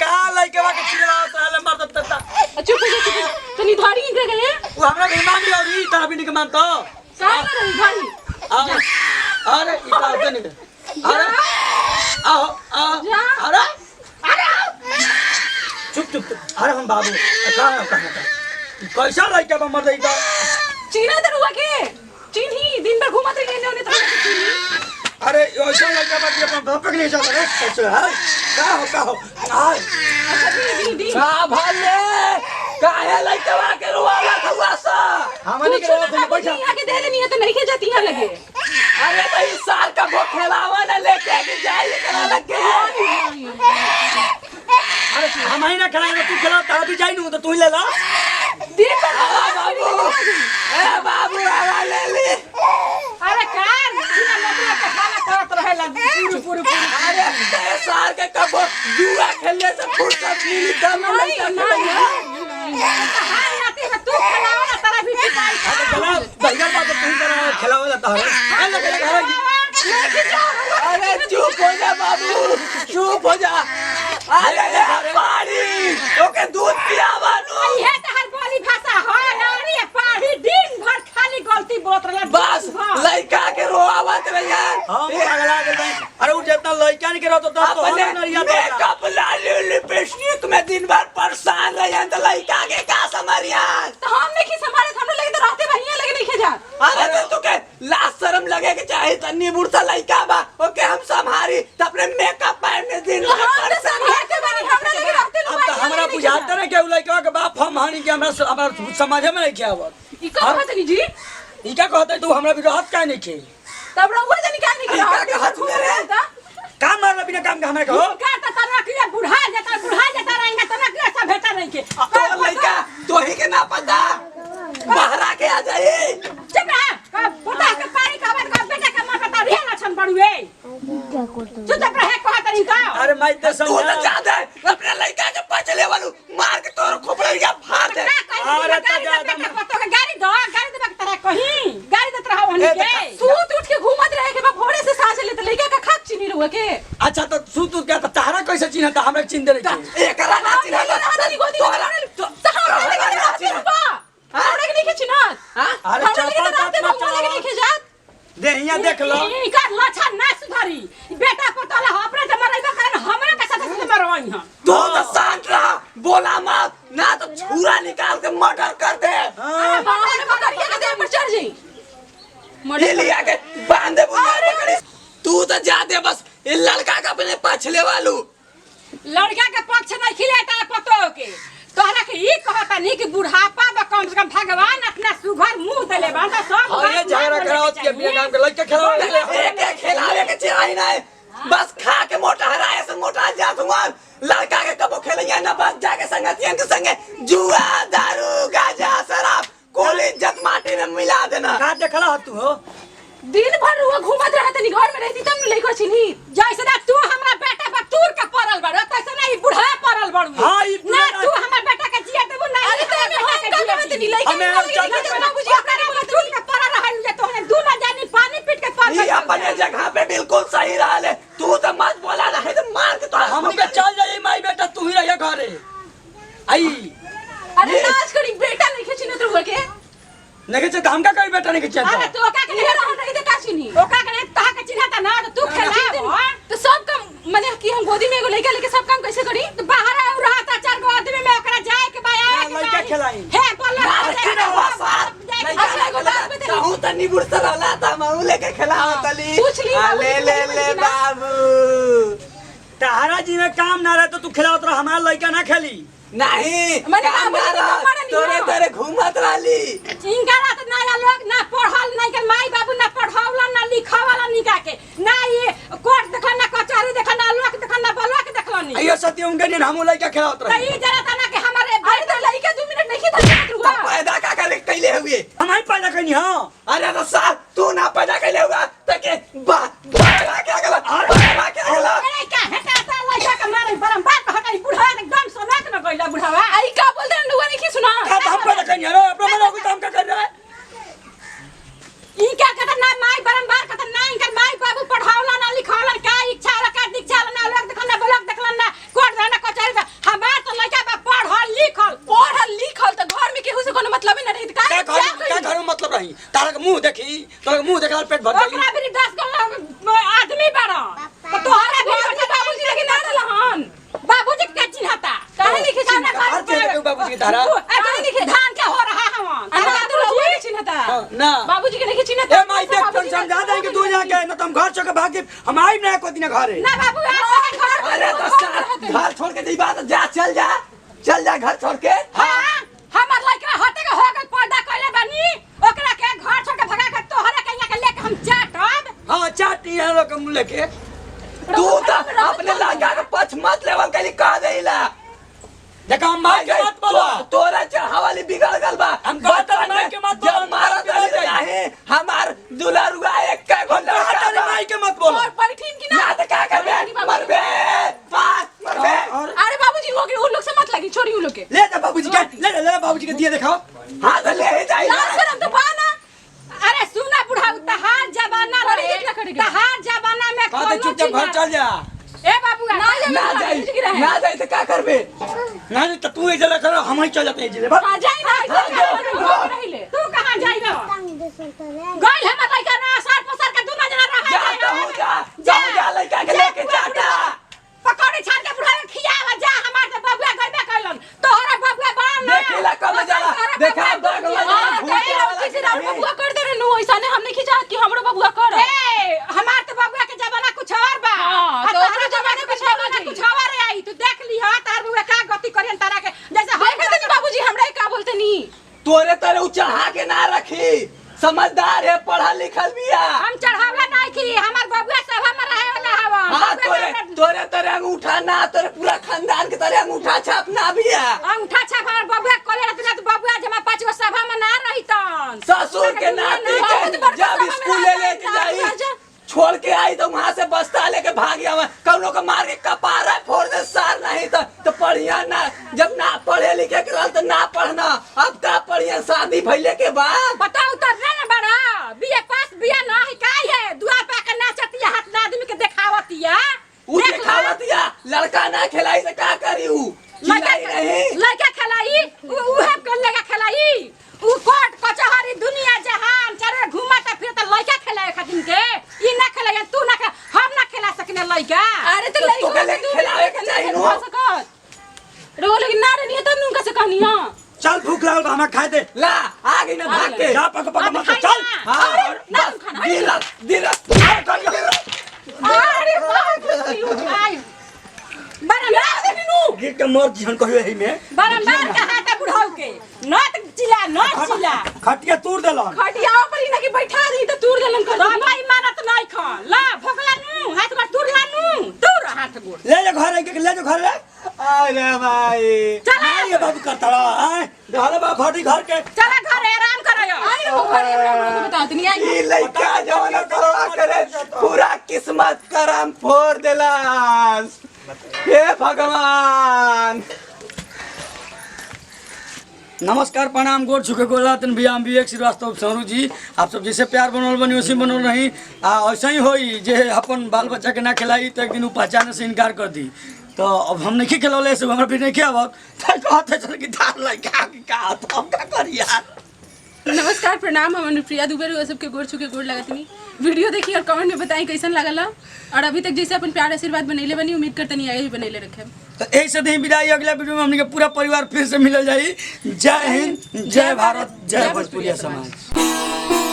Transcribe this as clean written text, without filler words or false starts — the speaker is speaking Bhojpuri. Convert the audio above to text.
का लइका के चिल्लावत रहले मर्द तता। चुप हो जा, चुप हो जा। तनी धरी इनके गए। वो हमरा के मांग और ई तारा भी नहीं के मानतो। का ना रही धरी। आओ। अरे ई तो आते नहीं। अरे आओ आओ। जा। अरे अरे आओ। चुप चुप चुप। अरे हम बाबू कहाँ कहाँ कैसा लइका बा मर्द ई तो। चीना दरुआ के चिन्ही दिन भर घूमत रही ने तो चिन्ही। अरे ऐसा लइका बा कि अपन बाप के नहीं जाता रे कैसे है का हो का हो आ अच्छा दी दी दी का भले काहे लइकवा के रोवाला हुआ सा? हमनी के कुछ रोवत ना नहीं बैठा। यहाँ के दे देनी है तो नहीं के जाती यहाँ लगे। अरे भाई साल का वो खेलावा ना लेके के जाए एकरा लगे। अरे हम ही ना खिलाएंगे तू खिला तारा भी जाई नू तो तू ही ले ला। दिन भर बाबू ए बाबू आवा ले ली। अरे कार बिना मतलब के खाना करत रहेला पूरी पूरी पूरी। अरे ते साल के कबो जुआ खेलने से फुर्सत मिली दम नहीं लइका नहीं खेलैया। हाय आती है तू खिलाओ ना तारा भी पिटाई। अरे खिला दहिया बात तू ही करा खिलावा जाता है ए लगे लगे लेके जा। अरे चुप हो जा बाबू चुप हो जा। अरे ये पानी ओके दूध पियावा नु। ये तहर बोली भाषा है अरे पाही दिन भर खाली गलती बोलत रहला। बस लइका के रोआवत रहिया। हम पगला गेल भाई। अरे उ जितना लइका नहीं के रहतो तो अपने हम नरिया तो मेकअप लाली लिपस्टिक में दिन भर परेशान रहियन तो लइका के का समरियान। तो हम नहीं संभाले हम लगे तो रहते भैया लगे नहीं जा। अरे तो तुके लाज शर्म लगे के चाहे तन्नी बुढ़सा लइका बा ओके हम संभारी त अपने मेकअप पहनने दिन भर हम तो परेशान। संभालते बानी हमरा लगे रहते अब तो हमरा बुझाते ना कि उ लइका के बाप हम हानि के हमरा हमरा समाज में नहीं के आवत। ई का कहत नहीं जी? ई का कहते तू हमरा भी रहत काहे नहीं के? तब रहुआ जानी का नहीं ई का कहत मेरे? काम मारला बिना काम के हमरा कहो। का त तना के बुढ़ा जाता बुढ़ा जाता रहेगा तना के सब भेटा नहीं के। तो लइका तोही के ना पता बहरा के आ जाई। चुप रह का पोता के पानी का बात का बेटा के मां का रे ना छन पड़ुए। चुप रहे कहत नहीं का। अरे माई ते तू तो समझा ज्यादा अपने लइका के पचले वालू मार के तोर खोपड़िया फाड़ दे। अरे तो ज्यादा बेटा पतो के गाड़ी दो गाड़ी देबे के तरह कहीं गाड़ी देत रहा ओनी के। सूत उठ के घूमत रहे के बा भोरे से साँझ ले तो लइका का खाक चिन्ही रहुआ के। अच्छा तो सूत उठ के तो तारा कैसे चिन्हता हमरा चिन्ह दे के। एकरा ना चिन्ह तोहरा तो हमरा लगे रहते बा हमरा के नहीं चिन्हत। अरे हमरा लगे चप्पल तो रहते मत बा लगे नहीं जात। दे हियां देख लो। इनकर लक्षण ना सुधरी बेटा पतोला अपने तो मरैबा करन हमरा के साथ साथ मरवाई हम। तू तो शांत रहा बोला मत ना तो छुरा निकाल के मर्डर कर दे। हां अरे पकड़िए के देह पर चढ़ जाई। ये लिया के बांध दे बुनिया पकड़ी। तू तो जा दे बस ये लड़का का अपने पछले वालू। लड़का के पक्ष नहीं खिलेता पतो के तोहरा के ई कहता नहीं कि बुढ़ापा बा कम से कम भगवान अपना सुघर मुंह देले बा तो सब हां ये झगड़ा करावत के बिना काम के लइका खेलावे एक एक खेलावे के चाही ना बस खा के मोटा हराए से मोटा जात हुआ लड़का के कबो खेलैया ना बस जाके संगतियन के संगे जुआ दारू गांजा शराब कुल इज्जत माटी में मिला देना। का देखला हो तू हो? दिन भर रुआ घूमत रहत नहीं घर में रहती तब न लइका चिन्ही। जैसे ना तू हमरा बेटा पर तूर के पड़ल बड़ तैसे ना ई बुढ़ा पड़ल बड़। हां ई ना तू हमरा बेटा के जिया देबो ना। अरे तो हमें हम का कहत नहीं लइका हमें हम चल बाबूजी अपना अपना तूर के पड़ल रहल जे तोहने दू ना जानी पानी पीट के पड़। ये अपने जगह पे बिल्कुल सही रहा ले तू तो मत बोला रहे तो मार के तो हमनी के चल जाई माई बेटा तू ही रहिया घरे आई। अरे नाच करी बेटा नहीं चिन्हत रुआ के। नहीं के हम का कई बेटा नहीं के अरे चिन्हत। तू ओका के इहे रहन रही त का चिन्ही? ओका के तहा के चिन्हता ना तो तू खेला तो सब काम माने कि हम गोदी में एगो लइका लेके सब काम कैसे करी? तो बाहर आउ रहता चार गो आदमी में ओकरा जाए के बा आए के लइका खेलाई। हे बोला अच्छा एगो बात बता। कहूं त निबुड़ से रहला त महू लेके खेलावत तली। पूछ ली बाबू, ले ले ले बाबू तहारा जी में काम ना रहे तो तू खिलावत रह हमारा लइका ना खेली। नहीं मने काम बाबू ना के रहा, तो मारनी तोरे है। तोरे घूमत रहली। इनका रात नया लोग ना पढ़ल नहीं के माई बाबू ना पढ़ावला ना लिखावला निका के ना ये कोर्ट देखल ना कचहरी देखल ना लोक देखल ना बलवा के देखल नहीं। अयो सती उनके नहीं हम लइका खिलावत त रहे। ई जरा तना के हमारे अरे तो लइका 2 मिनट नहीं था रुआ। तब पैदा का करे कैले हुए? हम ही पैदा कइनी हां। अरे तो साहब तू ना पैदा कैले हुआ त के बा बा के अगला बा के अगला। अरे का हेटा ता लइका के मारे बारंबार कहत ई बुढ़ा एकदम सनक न गइला बुढ़ावा। आई का बोल दे रुआ नहीं सुना। का तो हम पैदा कइनी अरे अपना मना को काम का कर रहा है। इनका कहत ना माई बारंबार कहत ना इनकर माई बाबू पढ़ावला ना लिखावला का इच्छा वाला का दीक्षा वाला ना लोक देखल ना बलक देखल ना कोर्ट ना कचहरी मुंह देखी, तोरा मुंह देखला पेट भर जाई। ओकरा भी 10 गो आदमी बाड़ा तो तोहरा भी बाबूजी बाबूजी लेकिन ना रहलन। बाबूजी के चिन्हता काहे लिखे चिन्हता? हर चीज के बाबूजी के धारा। काहे लिखे धान के हो रहा हवन अरे बाबूजी के चिन्हता। हाँ, ना। बाबूजी के नहीं चिन्हता। ए माई देख तुम समझा देंगे तू जाके, न तो हम घर छोड़ के भाग जाइब, हम आइब ना एको दिन घरे। ना बाबू आप घर अरे तो साथ घर छोड़ के जइबा तो जा, चल जा, चल जा घर छोड़ के। हां हमर लइका हटे के हो गइल पर्दा कइले बानी, ओकरा के घर छोड़ के भगा के तोहरा के यहाँ के लेके हम चाटब। हां चाटी है लोग मुंह लेके। तू तो अपने लड़का के पछ मत लेवल के लिए कह देला। देखा हम माई के मत बोलो। तोरा चढ़ावाली बिगड़ गल बा। हम कहत रही माई के मत बोलो, जब मारत बिगड़ रही जाई। नाही हमार दुलारुआ एक के गो हम कहत लड़का रही बा। माई के मत बोलो। और बैठीन कि ना? ना तो का करबे? मरबे, बस मरबे। और अरे बाबूजी वो के उन लोग से मत लगी, छोड़ी उन लोग के। ले जा बाबूजी के, ले जा, ले जा बाबूजी के दिए दिखाओ। हां तो ले ही जाई। लाज शरम तो पा ना। अरे सुना बुढ़ा, तहार जमाना करे रहे, कितना करेगी? तहार जमाना में कहते कोनो चुपचाप चीज घर ना। चल जा। ए बाबू ना जा, ना जाई, ना जाई तो का करबे? ना नहीं तो तू ऐसे कर, हम ही चल जाते हैं जिले। बस। आ जाई ना, ऐसे हाँ, कर रही ले। तू कहां जाइबो? गइल हमर लइका ना सार पसार के दुना जना रहा जा तो जा, जा जा लड़का के लेके जाता। पकौड़ी छान के बुढ़ा के खियावा जा, हमार के बबुआ गइबे कइलन, तोहरा बबुआ बा ना। देखिला कब जाला, देखा बगल हां, वाला तो ए लोग किसी रात बबुआ कर दे रे नु, ऐसा ने हमने खिचात कि हमरो बबुआ कर। ए हमार तो बबुआ के जमाना कुछ और बा। हां, आ तो तोहरा ओकरो जमाना जमाना कुछ कुछ और और जाई। कुछ और आई, तू देख ली हां तार बबुआ का गति करियन तारा के जैसे हम देखा तनी बाबूजी हमरा का बोलते नी। तोरे तोरे उ चढ़ा के ना रखी, समझदार है, पढ़ल लिखल बिया। हम चढ़ावला नहीं की, हमार बबुआ सभा में रहे वाला हवन। हाँ तोरे तोरे तोरे अंगूठा ना, तोरे पूरा खानदान के तोरे अंगूठा छाप ना बिया। अंगूठा छाप हमार बबुआ कले रहत ना तो बबुआ जमा पांच गो सभा में ना रही तन। ससुर के नाती के जब स्कूल ले लेके जाई, छोड़ के आई तो वहां से बस्ता लेके भाग आवा, कौनो के मार के कपारा फोड़ दे सार। नहीं तो पढ़िया ना, जब ना पढ़े लिखे के रहल तो ना पढ़ना, अब का पढ़िया शादी भइले के बाद। बताओ तो रे ना बड़ा बीए पास बिया ना है काई है, दुआ पा के नाचतिया हाथ ना आदमी के देखावतिया। उ देखावतिया लड़का ना खेलाई से का करी उ? लड़का खिलाई नहीं लड़का खेलाई उहे कर लगा खेलाई उ कोर्ट कचहरी दुनिया जहान चारे घुमाता फिरता लड़का खेलाए खातिर के ई ना खेलाए तू ना खेला, हम ना खेला सकने लड़का। अरे तो तो लड़की तोके लेके खिलावे के चाही नु। सकत रो लेकिन ना रहनी तब नु कैसे कहनी हां। चल भूख लागल बा, हमरा खाए दे। ला आ गई ना भाग के। जा पक पक अब मत खाई चल। ना। हाँ, अरे, ना बस, तुम खाना। दिलक दिलक अरे बाप आई बरंदार गिर के मर जीवन कहियो एही में। बरंदार कहा था बुढ़ाऊ के नत चिल्ला नत चिल्ला खटिया तोड़ देलन। खटिया पर ही ना कि बैठा दी तो तूर देलन कर। बाबा इमारत नहीं खा ला भोगला नु हाथ गोड़ तुर ला नु तुर हाथ गोड़ ले जा घर के, ले जा घर ले। अरे भाई चला नहीं ये बाबू करता रहा आए रहले बा फटी घर के। चला घर आराम करायो। आई वो घरे हमरा लोग के बताओ तनी आई। ई लइका जवन करवा करे पूरा किस्मत करम फोड़ देलास। हे भगवान। नमस्कार प्रणाम गोर छुके गोला तन भैया, हम विवेक श्रीवास्तव सहरू जी। आप सब जैसे प्यार बनल बनी वैसे बनल रही। आ ऐसा ही होई जे अपन बाल बच्चा के ना खिलाई तो एक दिन उ पहचाने से इनकार कर दी। तो अब हम नहीं खिलौले से हमरा भी नहीं आवत तो कहते चल कि धार लइका के का तो हम का करी यार। नमस्कार प्रणाम, हम अनुप्रिया दुबे रुआ सबके गोर छुके गोर लगतनी। वीडियो देखी और कमेंट में बताई कैसन लागल। और अभी तक जैसे अपन प्यार आशीर्वाद बनैले बनी, उम्मीद करतनी आगे भी बनैले रखे। तो यही से दी विदाई, अगला वीडियो में हमनी के पूरा परिवार फिर से मिलल जाई। जय हिंद, जय भारत, जय भोजपुरिया समाज।